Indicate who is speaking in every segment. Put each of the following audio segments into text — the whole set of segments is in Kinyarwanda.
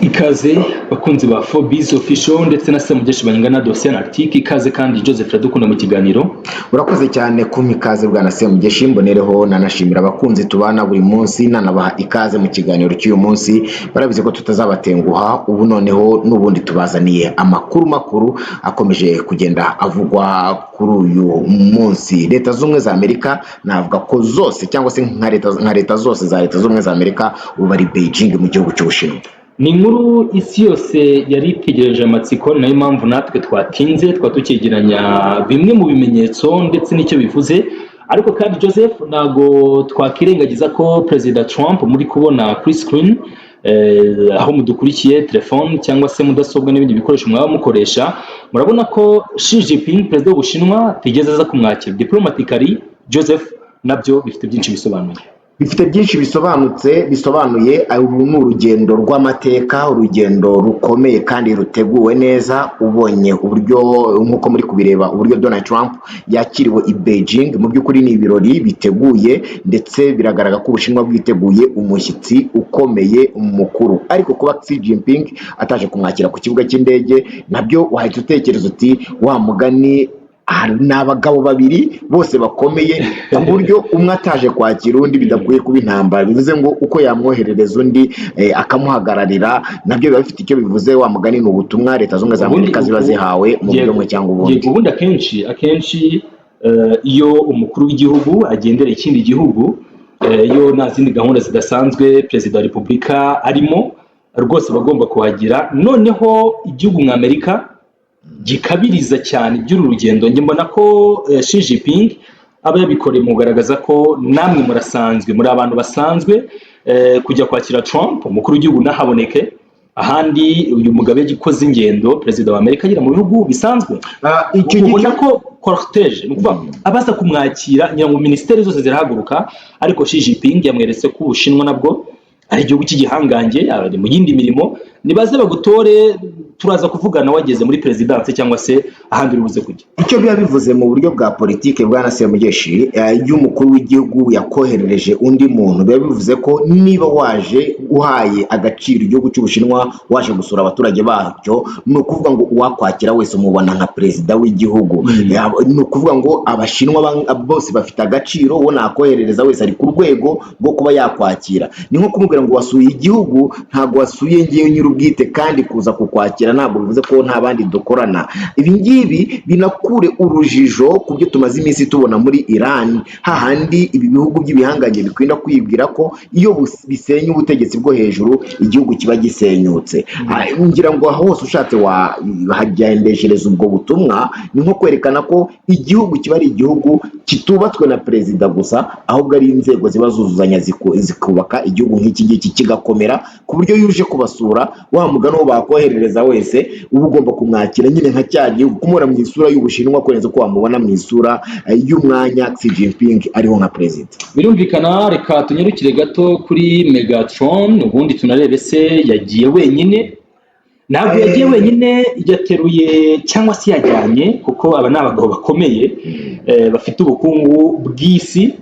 Speaker 1: Ikaze bakunzi ba Fobiz Official ndetse na Semugeshi Bayingana Dosiye Arctique. Ikaze kandi Joseph Iradukunda mu kiganiro.
Speaker 2: Urakoze cyane kumpa ikaze, bwana Semugeshi. Mbonereho nanashimira abakunzi tubana buri munsi, nanabaha ikaze mu kiganiro cy'uyu munsi. Barabizi ko tutazabatenguha. Ubu noneho n'ubundi tubazaniye amakuru makuru akomeje kugenda avugwa kuri uyu munsi. Leta z'Ubumwe za Amerika, navuga ko zose cyangwa se nka leta zose za Leta z'Ubumwe za Amerika, ubu bari Beijing mu gihugu cy'Ubushinwa.
Speaker 1: Ni inkuru isi yose yari itegereje amatsiko, ni nayo mpamvu natwe twatinze twaba tukegeranya bimwe mu bimenyetso ndetse n'icyo bivuze. Ariko kandi Joseph, ntabwo twakirengagiza ko Perezida Trump muri kubona kuri screen, aho mudukurikiye, telefone cyangwa se mudasobwa n'ibindi bikoresho mwaba mukoresha, murabona ko Xi Jinping, perezida w'Ubushinwa, atigeze aza kumwakira diplomatically. Joseph, nabyo bifite byinshi bisobanuye.
Speaker 2: Bifite byinshi bisobanutse, bisobanuye. Uru ni urugendo rw'amateka, urugendo rukomeye kandi ruteguwe neza. Ubonye uburyo, nk'uko muri kubireba, uburyo Donald Trump yakiriwe i Beijing, mu by'ukuri ni ibirori biteguye, ndetse biragaragara ko Ubushinwa bwiteguye umushyitsi ukomeye mukuru. Ariko kuba Xi Jinping ataje kumwakira ku kibuga cy'indege, nabyo wahita utekereza uti: "Wa mugani, aha ni abagabo babiri bose bakomeye, ku buryo umwe ataje kwakira undi bidakwiye kuba intambara." Bivuze ngo uko yamwoherereza undi akamuhagararira, nabyo biba bifite icyo bivuze. Wa mugani ni ubutumwa Leta Zunze Ubumwe za Amerika ziba zihawe mu buryo bumwe cyangwa ubundi.
Speaker 1: Yego, ubundi akenshi iyo umukuru w'igihugu agendera ikindi gihugu, iyo nta zindi gahunda zidasanzwe perezida wa repubulika arimo, rwose aba agomba kuhagira. Noneho igihugu nka Amerika gikabiriza cyane iby'uru rugendo, njye mbona ko Xi Jinping aba yabikoreye mu kugaragaza ko namwe murasanzwe, muri abantu basanzwe, kujya kwakira Trump, umukuru w'igihugu ntahaboneke. Ahandi uyu mugabo yakoze ingendo, perezida wa Amerika agera mu bihugu bisanzwe,
Speaker 2: Ah, icyo
Speaker 1: ubona
Speaker 2: gice
Speaker 1: ko cortège, ni ukuvuga abaza kumwakira, ngira ngo minisiteri zose zirahaguruka. Ariko Xi Jinping yamweretse ko Ubushinwa nabwo ari igihugu cy'igihangange, ari mu yindi mirimo, nibaze bagutore, turaza kuvugana wageze muri perezidansi cyangwa se ahandi uri buze kujya.
Speaker 2: Icyo biba bivuze mu buryo bwa politike, bwana Semugeshi, iyo umukuru w'igihugu yakoherereje undi muntu, biba bivuze ko niba waje uhaye agaciro igihugu cy'Ubushinwa, waje gusura abaturage bacyo, ni ukuvuga ngo uwakwakira wese umubona nka perezida w'igihugu. Ni ukuvuga ngo Abashinwa bose bafite agaciro, uwo nakoherereza wese ari ku rwego rwo kuba yakwakira. Ni nko kumubwira ngo wasuye igihugu, ntabwo wasuye ngewe nyir'ubwite, kandi kuza kukwakira ntabwo bivuze ko nta bandi dukorana. Ibi ngibi binakure urujijo ku byo tumaze iminsi tubona muri Iran, hahandi ibi bihugu by'ibihangange bikunda kwibwira ko iyo bisenya ubutegetsi bwo hejuru, igihugu kiba gisenyutse. Ah, ngira ngo aho hose ushatse wahagendeshereza ubwo butumwa. Ni nko kwerekana ko igihugu kiba ari igihugu kitubatswe na perezida gusa, ahubwo ari inzego ziba zuzuzanya zikubaka igihugu nk'iki ngiki kigakomera, ku buryo iyo uje kubasura, wa mugani, uwo bakoherereza wese uba ugomba kumwakira nyine nka cya gihugu, kumubona mu isura y'Ubushinwa kurenza uko wamubona mu isura y'umwanya Xi Jinping ariho nka perezida.
Speaker 1: Birumvikana. Reka tunyarukire gato kuri Megatron, ubundi tunarebe se yagiye wenyine. Ntabwo yagiye wenyine, yateruye cyangwa se yajyanye, kuko aba ni abagabo bakomeye, bafite ubukungu bw'isi.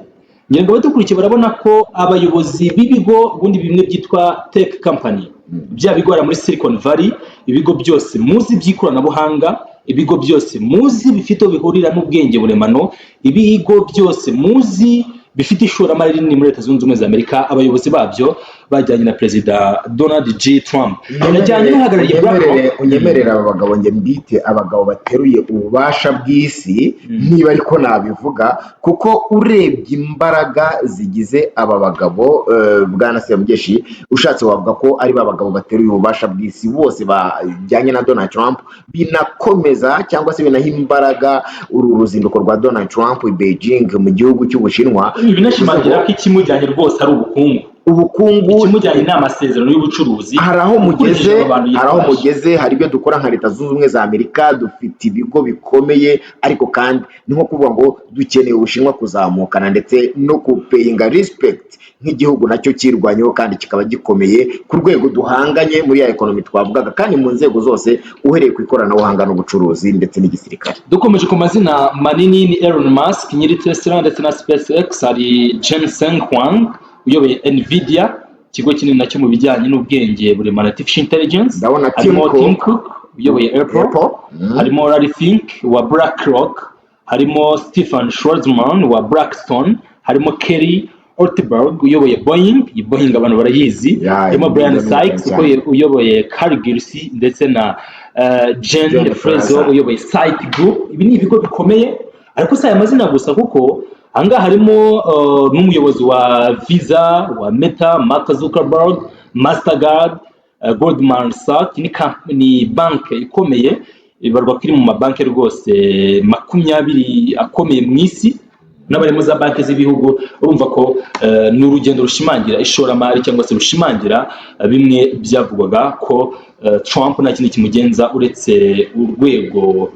Speaker 1: Ngira ngo abadukurikiye barabona ko abayobozi b'ibigo ubundi bimwe byitwa tech company, bya bigo hariya muri Silicon Valley, ibigo byose muzi by'ikoranabuhanga, ibigo byose muzi bifite aho bihurira n'ubwenge buremano, ibigo byose muzi bifite ishoramari rinini muri Leta Zunze Ubumwe za Amerika, abayobozi babyo bajyanye na Perezida Donald J Trump, yajyanye n'uhagarariye BlackRock.
Speaker 2: Unyemerere aba bagabo njye mbite abagabo bateruye ububasha bw'isi, niba ariko nabivuga, kuko urebye imbaraga zigize aba bagabo, bwana Semugeshi, ushatse wavuga ko ari ba bagabo bateruye ububasha bw'isi bose bajyanye na Donald Trump. Binakomeza cyangwa se binaha imbaraga uru ruzinduko rwa Donald Trump i Beijing mu gihugu cy'Ubushinwa.
Speaker 1: Ibi binashimangira ko ikimujyanye rwose ari ubukungu.
Speaker 2: Ubukungu.
Speaker 1: Ikimujyanye ni amasezerano y'ubucuruzi.
Speaker 2: Hari aho mugeze,
Speaker 1: Ukurikije abo bantu
Speaker 2: hari aho
Speaker 1: yitwaje.
Speaker 2: mugeze, hari ibyo dukora nka Leta Zunze Ubumwe za Amerika, dufite ibigo bikomeye, ariko kandi ni nko kuvuga ngo dukeneye Ubushinwa kuzamukana ndetse no kupayinga respect nk'igihugu nacyo kirwanyeho kandi kikaba gikomeye ku rwego duhanganye muri ya economy twavugaga, kandi mu nzego zose, uhereye ku ikoranabuhanga n'ubucuruzi ndetse n'igisirikare.
Speaker 1: Dukomeje ku mazina manini, ni Elon Musk nyiri Tesla ndetse na SpaceX, hari Jensen Huang uyoboye Nvidia. ikigo kinini nacyo mu bijyanye n'ubwenge buremano, artificial intelligence.
Speaker 2: Ndabona Tim
Speaker 1: Harimo
Speaker 2: Cook.
Speaker 1: Tim Cook uyoboye Apple.
Speaker 2: Apple.
Speaker 1: Harimo Larry Fink wa BlackRock, harimo Stephen Schwarzman wa Blackstone, harimo Kelly Ortberg uyoboye Boeing. Iyi Boeing abantu barayizi.
Speaker 2: Ya,
Speaker 1: Harimo Brian
Speaker 2: iyi
Speaker 1: Sykes
Speaker 2: cyane.
Speaker 1: uyoboye Cargill ndetse na Jane
Speaker 2: Jane
Speaker 1: Fraser
Speaker 2: Fraser.
Speaker 1: uyoboye Citigroup. Ibi ni ibigo bikomeye, ariko si aya mazina gusa, kuko ahangaha harimo n'umuyobozi wa Visa, wa Meta, Mark Zuckerberg, Mastercard, Goldman Sachs, ni banki ikomeye, ibarwa ko iri mu mabanki rwose 20 akomeye mu isi, n'abarimo za banki z'ibihugu. Urumva ko ni urugendo rushimangira ishoramari cyangwa se rushimangira bimwe byavugwaga ko Trump nta kindi kimugenza uretse urwego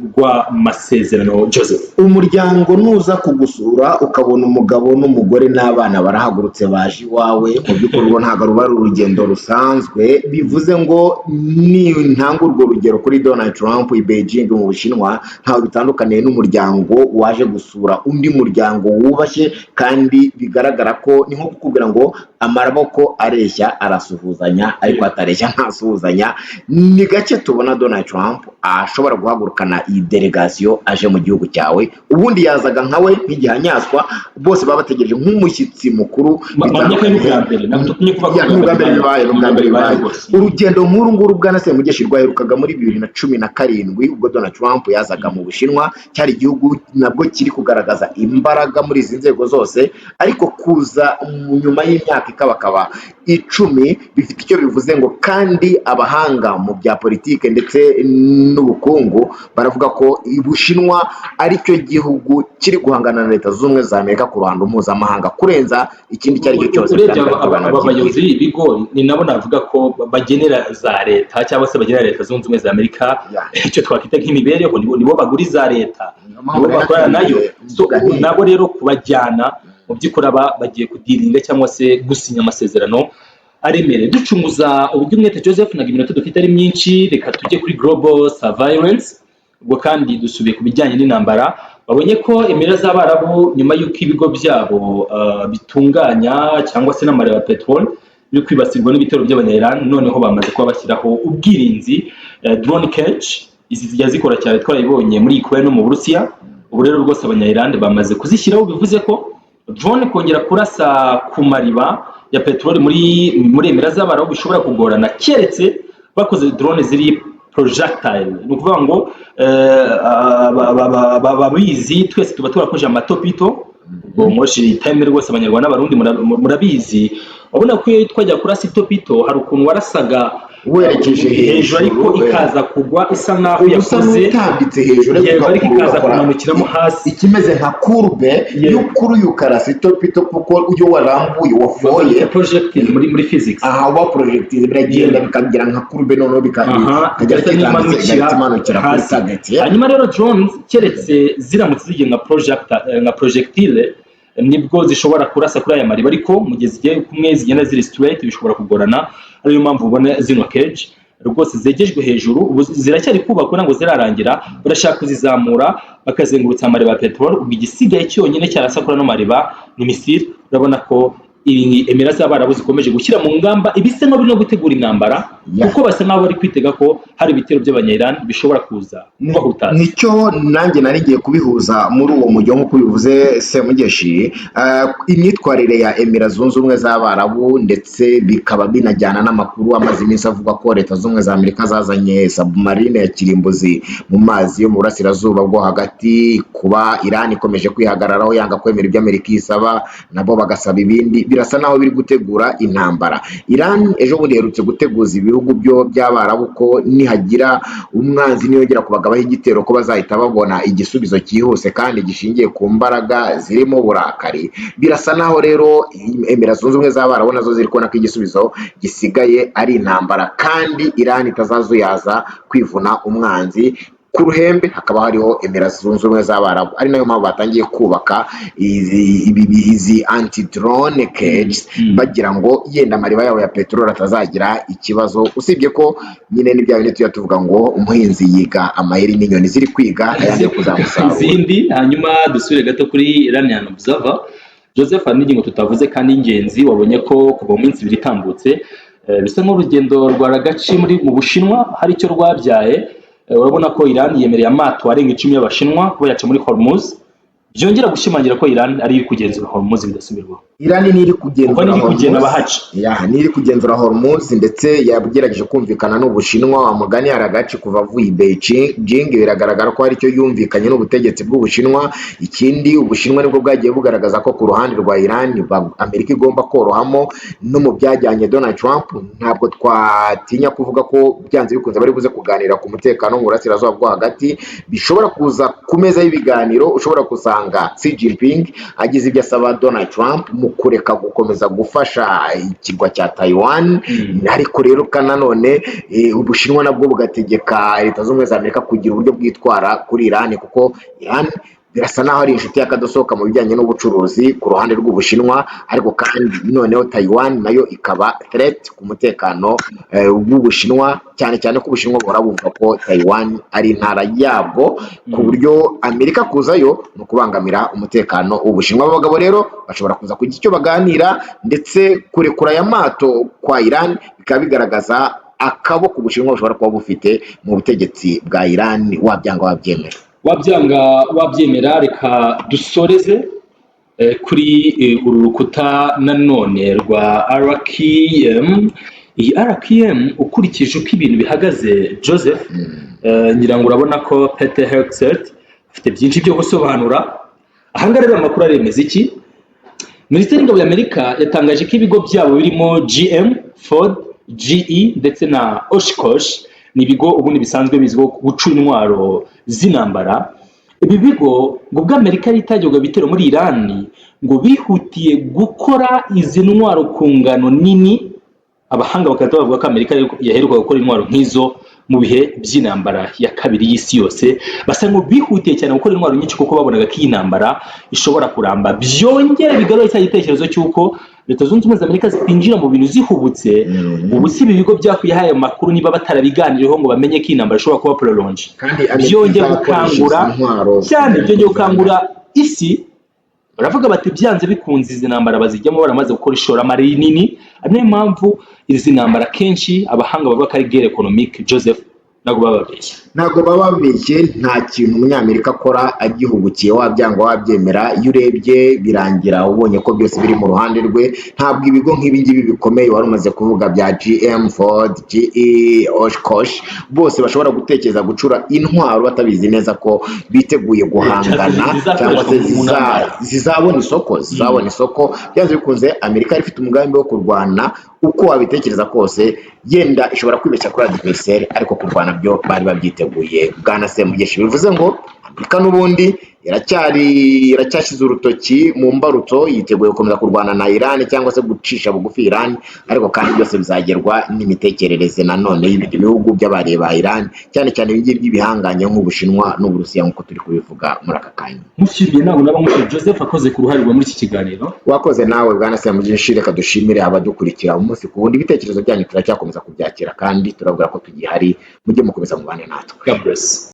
Speaker 1: rw'amasezerano, Joseph.
Speaker 2: Umuryango nuza kugusura, ukabona umugabo n'umugore n'abana barahagurutse baje iwawe, mu by'ukuri urwo ntabwo ruba ari urugendo rusanzwe. Bivuze ngo nintanga urwo rugero kuri Donald Trump i Beijing mu Bushinwa, ntawe bitandukaniye n'umuryango waje gusura undi muryango wubashye, kandi bigaragara ko ni nko kukubwira ngo amaboko areshya arasuhuzanya, ariko atareshya ntasuhuzanya. Ni gake tubona Donald Trump ashobora guhagurukana iyi delegasiyo aje mu gihugu cyawe. Ubundi yazaga nkawe nk'igihanyaswa, bose baba bategereje nk'umushyitsi mukuru.
Speaker 1: Mpamya ko ari ubwa mbere, ntabwo dukwiye kuvuga ko
Speaker 2: Ya, ni ubwa mbere bibaye, ni ubwa mbere bibaye.
Speaker 1: Rwose.
Speaker 2: Urugendo nk'uru nguru, bwana Semugeshi, rwaherukaga muri 2017, ubwo Donald Trump yazaga mu Bushinwa. Cyari igihugu nabwo kiri kugaragaza imbaraga muri izi nzego zose, ariko kuza mu nyuma y'imyaka ikabakaba 10 bifite icyo bivuze ngo. Kandi abahanga mu bya politike ndetse n'ubukungu baravuga ko Ubushinwa ari cyo gihugu kiri guhangana na Leta Zunze Ubumwe za Amerika ku ruhando mpuzamahanga kurenza ikindi icyo ari cyo cyose.
Speaker 1: Urebye
Speaker 2: Cyane
Speaker 1: aba bayobozi b'ibigo, ni nabo navuga ko bagenera za leta cyangwa se bagenera Leta Zunze Ubumwe za Amerika icyo twakwita nk'imibereho. Nibo bagura iza leta,
Speaker 2: Niyo mpamvu
Speaker 1: nibo
Speaker 2: rero
Speaker 1: bakorana nayo. So
Speaker 2: mvuga nti-
Speaker 1: nabo rero kubajyana, mu by'ukuri aba bagiye kudealinga cyangwa se gusinya amasezerano aremereye. Ducunguza uburyo umwete, Joseph, ntabwo iminota dufite ari myinshi, reka tujye kuri global surveillance. Ubwo kandi dusubiye ku bijyanye n'intambara, babonye ko Emira z'Abarabu, nyuma y'uko ibigo byabo bitunganya cyangwa se n'amariba ya peteroli biri kwibasirwa n'ibitero by'Abanya-Iran, noneho bamaze kuba bashyiraho ubwirinzi, drone cage. Izi zijya zikora cyane, twarabibonye muri Ukraine no mu Burusiya. Ubu rero rwose Abanya-Iran bamaze kuzishyiraho, bivuze ko drone kongera kurasa ku mariba ya peteroli muri Emira z'Abarabu bishobora kugorana, keretse bakoze drone ziri projectile. Ni ukuvuga ngo ababizi twese tuba turakoje amatopito. Ubwo nkoresheje terme rwose, Abanyarwanda n'Abarundi murabizi, urabona ko iyo twajya kurasa itopito hari ukuntu warasaga
Speaker 2: werekeje
Speaker 1: hejuru, ariko
Speaker 2: hejuru,
Speaker 1: ikaza kugwa isa nkaho
Speaker 2: uba usa
Speaker 1: yakoze
Speaker 2: n'utambitse hejuru, ariko
Speaker 1: Yego, ariko
Speaker 2: ugakora
Speaker 1: ikaza kumanukiramo hasi.
Speaker 2: Ikimeze nka courbe.
Speaker 1: Yego.
Speaker 2: Y'ukuri ukarasa itopito, kuko iyo warambuye, wafoye
Speaker 1: Projectile muri physics.
Speaker 2: Aha uba projectile biragenda bikagira nka courbe, noneho bikagera
Speaker 1: igahita
Speaker 2: kitambitse,
Speaker 1: n'imanukira
Speaker 2: igahita imanukira kuri
Speaker 1: hasi.
Speaker 2: target.
Speaker 1: Hanyuma rero drones, keretse ziramutse zigiye nka nka projectile, nibwo zishobora kurasa kuri aya mariba, ariko mu gihe zigiye kumwe zigenda ziri straight bishobora kugorana. Ariyo mpamvu ubona zino cage rwose zegejwe hejuru. Ubu ziracyari kubakwa, ntabwo zirarangira. Barashaka kuzizamura bakazengurutsa amariba ya peteroli. Ubwo igisigaye cyonyine cyarasa kuri ano mariba ni missile. Urabona ko iyi Emira z'Abarabu zikomeje gushyira mu ngamba ibisa nk'aho biri no gutegura intambara, kuko basa nk'aho bari kwitega ko hari ibitero by'Abanya-Iran bishobora kuza kubahutaza.
Speaker 2: Nicyo nanjye nari ngiye kubihuza muri uwo mujyo nk'uko ubivuze, Semugeshi. Imyitwarire ya Emira Zunze Ubumwe z'Abarabu, ndetse bikaba binajyana n'amakuru amaze iminsi avuga ko Leta Zunze Ubumwe za Amerika zazanye submarine ya kirimbuzi mu mazi yo mu burasirazuba bwo hagati, kuba Iran ikomeje kwihagararaho yanga kwemera ibyo Amerika isaba, nabo bagasaba ibindi, birasa naho biri gutegura intambara. Iran ejo bundi iherutse guteguza ibihugu byo by'Abarabu ko nihagira umwanzi niyongera kubagabaho igitero, ko bazahita babona igisubizo cyihuse kandi gishingiye ku mbaraga zirimo uburakari. Birasa naho rero Emira Zunze Ubumwe z'Abarabu nazo ziri kubona ko igisubizo gisigaye ari intambara, kandi Iran itazazuyaza kwivuna umwanzi. Ku ruhembe hakaba hariho Emira Zunze Ubumwe z'Abarabu, ari nayo mpamvu batangiye kubaka izi anti drone cages, bagira ngo yenda amariba yabo ya peteroli atazagira ikibazo. Usibye ko nyine ni bya bindi tujya tuvuga ngo umuhinzi yiga amayeri n'inyoni ziri kwiga ayandi yo kuzamusarura.
Speaker 1: Izindi. Hanyuma dusubire gato kuri Iranian Observer. Joseph, hari n'ingingo tutavuze kandi y'ingenzi. Wabonye ko kuva mu minsi 2 itambutse, bisa nk'urugendo rwa Ragaci muri mu Bushinwa hari icyo rwabyaye. Urabona ko Iran yemereye amato arenga 10 y'Abashinwa kuba yaca muri Hormuz, byongera gushimangira ko Iran ari iri kugenzura Hormuz bidasubirwaho.
Speaker 2: Iran ni iri
Speaker 1: Kuko
Speaker 2: kugenzura
Speaker 1: ni iri kugenda
Speaker 2: Hormuz.
Speaker 1: abahaca.
Speaker 2: Ya, ni iri kugenzura Hormuz, ndetse yagerageje kumvikana n'Ubushinwa. Wa mugani Aragaci kuva avuye i Beijing biragaragara ko hari icyo yumvikanye n'ubutegetsi bw'Ubushinwa. Ikindi, Ubushinwa nibwo bwagiye bugaragaza ko ku ruhande rwa Iran Amerika igomba korohamo no mu byajyanye Donald Trump. Ntabwo twatinya kuvuga ko byanze bikunze bari buze kuganira ku mutekano mu burasirazuba bwo hagati, bishobora kuza ku meza y'ibiganiro. Ushobora gusanga Xi Jinping agize ibyo asaba Donald Trump mu kureka gukomeza gufasha ikirwa cya Taiwan. Ariko rero nanone Ubushinwa nabwo bugategeka Leta Zunze Ubumwe za Amerika kugira uburyo bwitwara kuri Iran, kuko Iran birasa naho ari inshuti y'akadosohoka mu bijyanye n'ubucuruzi ku ruhande rw'Ubushinwa. Ariko kandi noneho Taiwan nayo ikaba threat ku mutekano w'Ubushinwa, cyane cyane ko Ubushinwa buhora buvuga ko Taiwan ari intara yabwo, ku buryo Amerika kuzayo ni ukubangamira umutekano w'Ubushinwa. Aba bagabo rero bashobora kuza kugira icyo baganira, ndetse kurekura aya mato kwa Iran bikaba bigaragaza akaboko Ubushinwa bushobora kuba bufite mu butegetsi bwa Iran, wabyanga wabyemera.
Speaker 1: Wabyanga wabyemera. Reka dusoreze kuri uru rukuta nanone rwa RKM. Iyi RKM, ukurikije uko ibintu bihagaze, Joseph, ngira ngo urabona ko Pete Hegseth afite byinshi byo gusobanura. Ahangaha rero amakuru aremeza iki? Minisiteri y'Ingabo y'Amerika yatangaje ko ibigo byabo birimo GM, Ford, GE ndetse na Oshkosh, ni ibigo ubundi bisanzwe bizwiho gucura intwaro z'intambara. Ibi bigo ngo ubwo Amerika yari itangirwa ibitero muri Irani, ngo bihutiye gukora izi ntwaro ku ngano nini. Abahanga bagahita bavuga ko Amerika yaheruka gukora intwaro nk'izo mu bihe by'intambara ya kabiri y'isi yose. Basa ngo bihutiye cyane gukora intwaro nyinshi kuko babonaga ko iyi ntambara ishobora kuramba. Byongere bigarure cya gitekerezo cy'uko Leta Zunze Ubumwe za Amerika zitinjira mu bintu zihubutse. Ubu si ibi bigo byakuyeho ayo makuru niba batarabiganiriyeho ngo bamenye ko iyi ntambara ishobora kuba prolonged?
Speaker 2: Kandi Amerika
Speaker 1: Byongeye
Speaker 2: izakoresha
Speaker 1: gukangura
Speaker 2: izi ntwaro
Speaker 1: cyane, byongeye gukangura isi. Baravuga bati byanze bikunze izi ntambara bazijyamo baramaze gukora ishoramari rinini. Ari nayo mpamvu izi ntambara kenshi abahanga bavuga ko ari guerre économique. Joseph, ntabwo baba babeshya.
Speaker 2: Ntabwo baba babeshye. Nta kintu Umunyamerika akora agihubukiye, wabyanga wabyemera. Iyo urebye birangira ubonye ko byose biri mu ruhande rwe. Ntabwo ibigo nk'ibi ngibi bikomeye wari umaze kuvuga bya GM, Ford, GE, Oshkosh, bose bashobora gutekereza gucura intwaro batabizi neza ko biteguye guhangana cyangwa se
Speaker 1: Zizakoreshwa mu ntambara.
Speaker 2: zizabona isoko, zizabona isoko byanze bikunze. Amerika yari ifite umugambi wo kurwana, uko wabitekereza kose. Yenda ishobora kwibeshya kuri adversaire, ariko kurwana byo bari babyiteguye, bwana Semugeshi. Bivuze ngo Amerika n'ubundi iracyashyize urutoki mu mbarutso, yiteguye gukomeza kurwana na Iran cyangwa se gucisha bugufi Iran. Ariko kandi byose bizagerwa n'imitekerereze nanone y'ibindi bihugu by'abareba Iran, cyane cyane ibingibi by'ibihangange nk'Ubushinwa n'Uburusiya, nk'uko turi kubivuga muri aka kanya.
Speaker 1: Nkushimiye ntabwo naba nkushimiye. Joseph akoze ku ruhare rwe muri iki kiganiro.
Speaker 2: Wakoze nawe, bwana Semugeshi. Reka dushimire abadukurikira umunsi ku wundi. Ibitekerezo byanyu turacyakomeza kubyakira, kandi turabwira ko tugihari, mujye mukomeza mubane natwe.
Speaker 1: God bless.